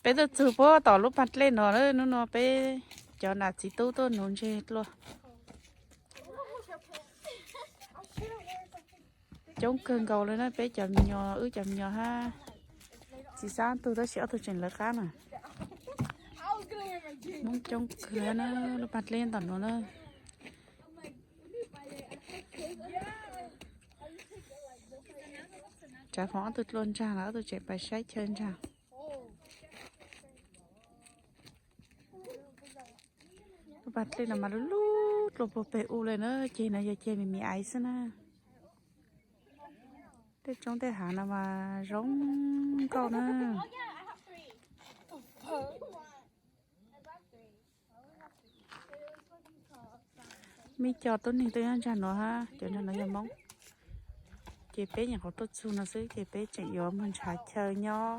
Peb tuaj txug puag tom lub pag dlej no lawm, hnub no peb cov nam txiv tub tuaj nuv ntseg dlua. Coob kawg nkaus li na, peb cov me nyuam, wb cov me nyuam hab txiv xab tug, tab sis ob tug tseem lawv qab na. Hmoob coob kawg na, lub pag dlej tom nuav na. Tsav Foom ob tug dlua ntsaag los ob tug tseem pais saib chaw ntsaag. Lub pag dlej no mas lub lub dlua puag pem u le na, ceg no yog ceg me me aiv xwb na. Tej roob tej hav no mas zoo nkauj na. Muaj ib co tuab neeg tuaj nyob ntsaag nuav hab, cov ntsaag nuav yog Moob. Ces peb nyuam qhuav tuaj txug no xwb ces peb tseem yuav moog nrhav chaw nyob.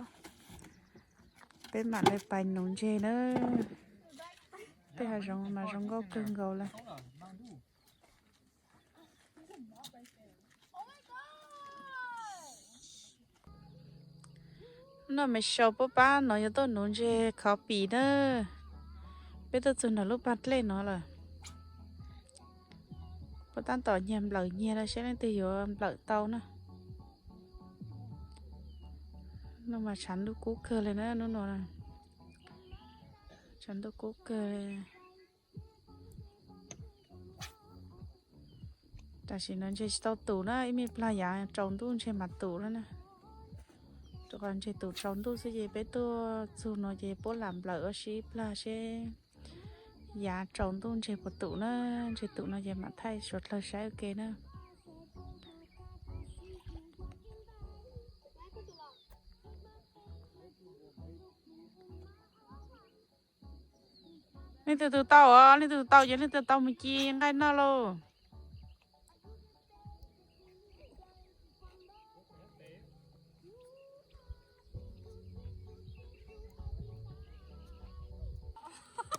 Peb mam le pais nuv ntseg na. Tej hav zoov mas zoo nkauj kawg nkaus le. Noj me sau puab pab no yuav tuaj nuv ntseg khov pim na. Peb tuaj txug nram lub pag dlej no lawm. Puab tab tom nyiag nplawm nyiag lawm, saib leej twg yuav nplawm tau na. Nub mas tshav ntuj kub kawg li na, nub no tshav ntuj kub kawg li. Tam sim no ntseg tsis tau tum na, ib me plag yav tsaus ntuj ntseg mas tum na. Rau qhov ntseg tum tsaus ntuj xwb ces peb tuaj txug no ces puab lam nplawm ua si ib plag seb yav tsaus ntuj ntseg puas tum na. Ntseg tum no ces mam thaij suav dlawg saib ua ke na. Leej twg tus tau os, leej twg tus tau ces leej twg tau mus ci nqaij noj lauj.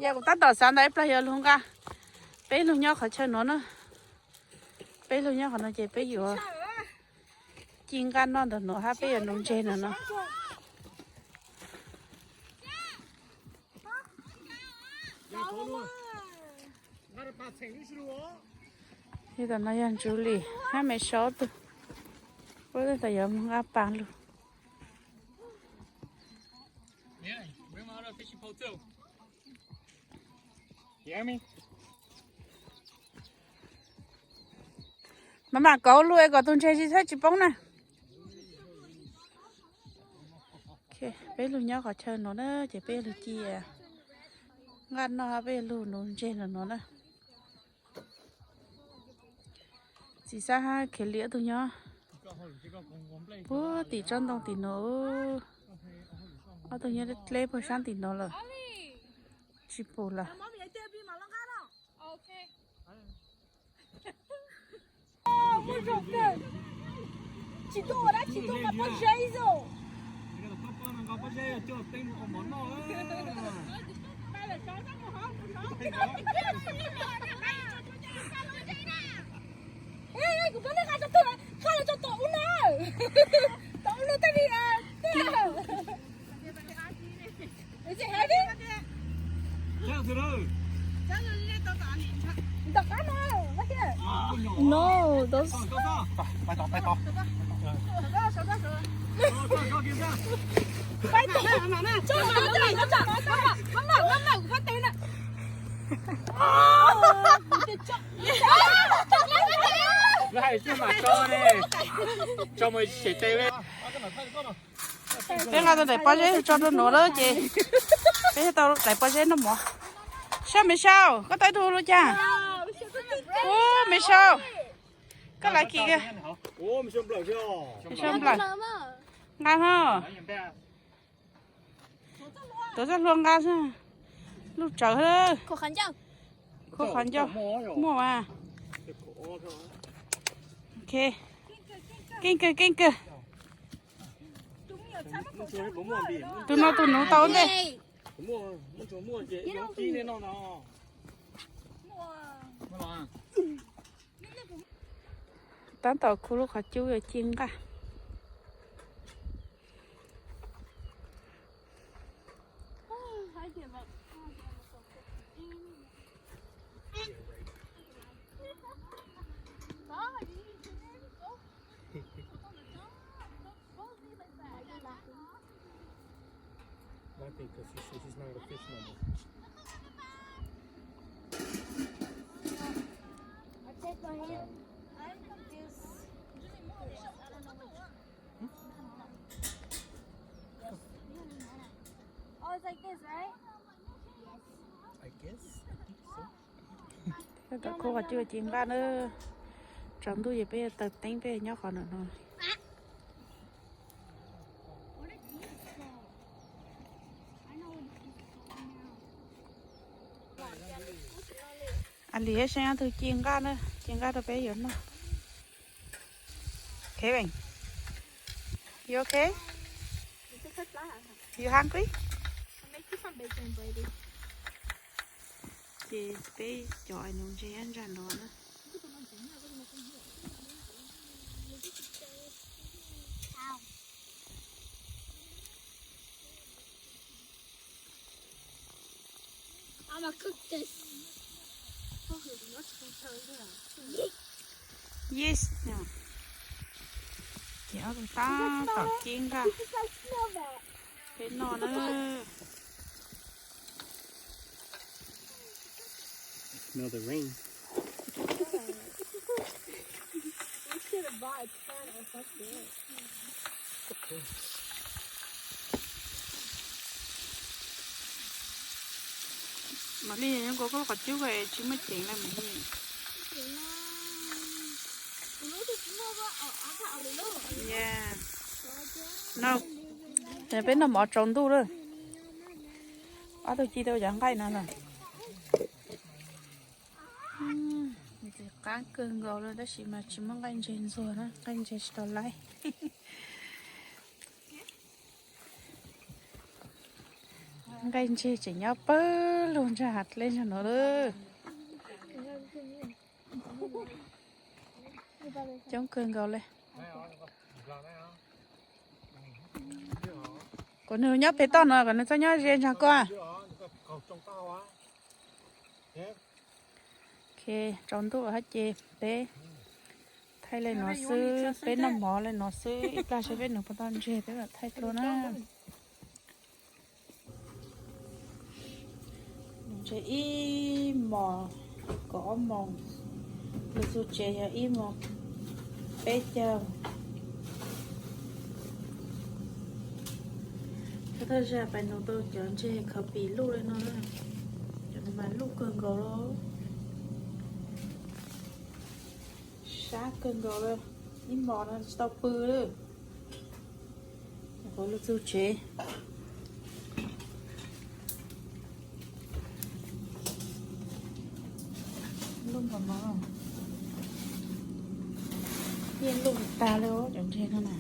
Yog kuv tab tom xav ntawd ib plag yuav lug nqa. Peb lug nyob qhov chaw nuav na. Peb lug nyob qhov no ces peb yuav ci nqaij noj ntawm nuav hab peb yuav nuv ntseg ntawm no. Tom no yog Ntsuj Lis hab Me Sau tug, puab tab tom yuav moog nqa paas lug. Mam mam kauv lug es kom tug ntseg tsis txhob tsis poob na. Peb lug nyob qhov chaw nuav na ces peb lug ci nqaij noj hab peb lug nuv ntseg ntawm nuav na. Txiv Xab hab Khiav Lis ob tug nyob puag tim tsob ntoo tim nuav. Ob tug nyob dleb puag sab tim nuav lawm, tsis pum lawm. No, those. Lawv hais tsis mas tso ne, tso mus sem tes. Peb nqa tau daim pob zeb tso rau nuav lawm ces peb tau daim pob zeb noj mov. Saib Me Sau, koj tau ib tug lub cas? Ub, Me Sau, koj laiv kis kawg. Me Sau nplawm, nqa no. Tuav txoj hlua nqa xwb. Lub tsawv, khuv qhov ncauj muaj mas. Keej kawg, keej kawg. Tus no tus nuv tau ntej. Tab tom khu lub qhov cub yuav ci nqaij. Happy 'cause she says she's not a fish no more. I take my hand. Um, I'm confused. I don't know which. Oh, it's like this, right? Yes. I guess. I think so. Peb tau khub qhov cub ci nqaj na. Tsaus ntuj ces peb yuav taws teeb peb nyob qhov no no. A Lis, saib ob tug ci nqaj na, ci nqaj rau peb yuav noj. Kevin, you okay? You hungry? Ces peb cov ais nus ntses nyob ntsag no na. I'm gonna cook this. Yes. Ces ob tug tab tom ci nqaj peb noj na. Smell the rain. We should have bought a can or something. Mam li nyob kuv koj qhov cub tsis muaj ceev li mas. No, peb noj mov tsaus ntuj lawm. Ob tug ci tau cov nqaij no na. Nws txiv qab kawg nkaus li tab sis mas tsis muaj nqaij ntses ntxuag na, nqaij ntses tsis tau laib. Nqaij ntses tseem nyob pawg lug ntag, dleb ntag no lawm. Coob kawg nkaus li. Kom nws nyob pem toj no, kom nws txhob nyob ze ntag koj. Ok, tsaus ntuj hab ces peb thaij li no xwb, peb noj mov li no xwb, ib plag seb peb nug puas tau ntseg peb mam thaij dua na. Ntseg ib mos kaum ob moos, lug txug tsev yog ib moos peb caug. Thawj thawj zaug pais nug tau cov ntseg khav pim luj li no na, cov no mas luj kawg nkaus li, sab kawg nkaus li, ib mos no tsis tau pw li. Nyuam qhuav lug txug tsev. Luj npaum no, yeej luj tag li cov ntseg no na.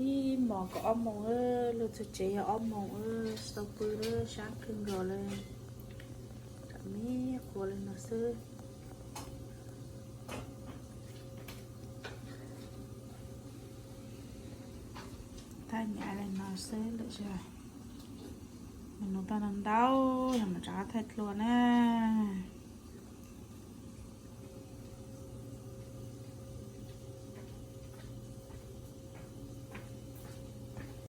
Ib mos kaum ob moos, lug txug tsev yog ob moos, tsis tau pw li, sab kawg nkaus li. Tsam me qhuav li no xwb. Thaij nyam li no xwb lawm, mus nug tau ntau ntau yog mam rov qab thaij dlua na.